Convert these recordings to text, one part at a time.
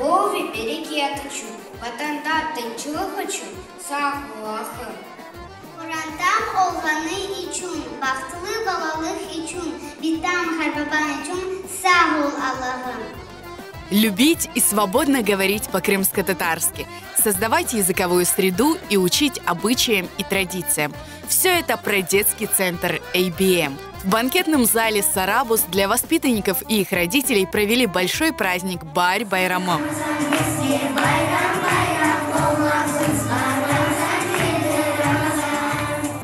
Bol ve bereket içün, Vatanda tınçlıq içün sağ ol, Allahım. Qorantam olğanı içün, bahtlı balalıq içün, bitam, qartbabam içün sağ ol, Allahım. Любить и свободно говорить по-крымско-татарски, создавать языковую среду и учить обычаям и традициям. Все это про детский центр ABM. В банкетном зале «Сарабуз» для воспитанников и их родителей провели большой праздник «Барь Байрамы».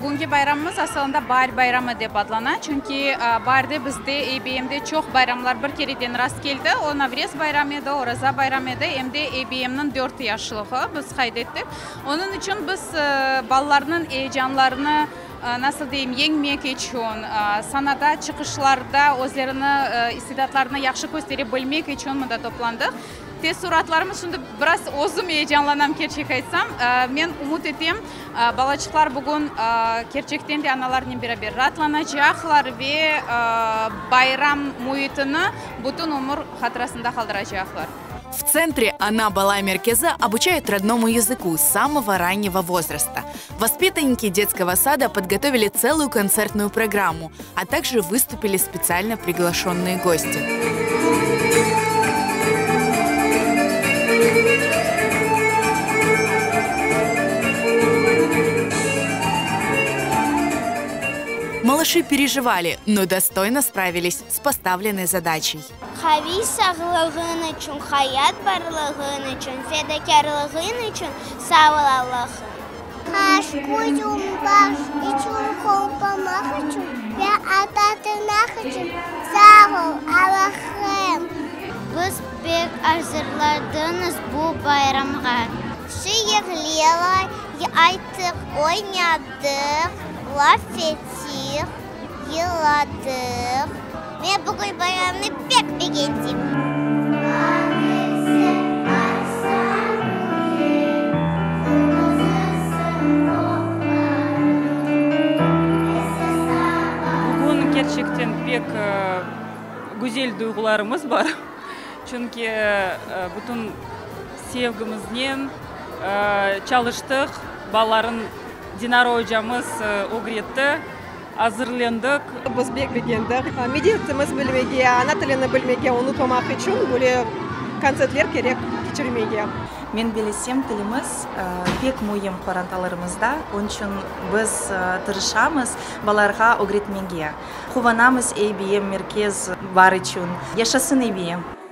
Bugünki bayramımız asılında baar bayramı dep adlana, çünki baarde bizde ABMde çoq bayramlar bir kereden rast keldi, o Navrez bayramı edi, Oraza bayramı edi, em de ABMniñ dört yaşlığı biz qayd ettik. Onıñ içün biz balalarnıñ eyecanlarını, nasıl deyim, yeñmek içün, sanada çıqışlarda özlerini, istidatlarını yahşı köstere bilmek içün mında toplandıq. Teessuratlarımız şimdi biraz özüm eyecanlanam, kerçek aytsam. Men ümüt etem, balaçıqlar bugün kerçekten de analarınen beraber raatlanacaqlar ve bayram müitini bütün ömür hatırasında qaldıracaqlar. В центре «Ana bala merkezi» обучают родному языку с самого раннего возраста. Воспитанники детского сада подготовили целую концертную программу, а также выступили специально приглашенные гости. Малыши переживали, но достойно справились с поставленной задачей. Qaviy sağlığıñ içün, hayat barlığıñ içün, fedakârlığıñ içün sağ ol, Allahım. Qaş, közüm, baş içün, qorpamaq içün ve ata-tırnaq içün sağ ol, Allahım. Biz pek azırladıñız bu bayramğa. Şiirler ayttıq, oynadıq, laf ettik. Yırladıq. Men bugün bayramnı pek begendim. Bugün kerçekten pek güzel duyğularımız bar, çünki bütün sevgimiznen çalıştıq, balaların Dinara ocamız ögretti. Azırlendik. Biz bek begendik. Medeniyetimiz bilmege, ana tilini bilmege, unutmamaq içün böyle kontsertler kerek keçirmege. Men bilesem, tilimiz pek müim qorantalarımızda, onıñ içün biz tırışamız balalarğa ögretmege. Quvanamız ABM merkez bar içün. Yaşasın ABM!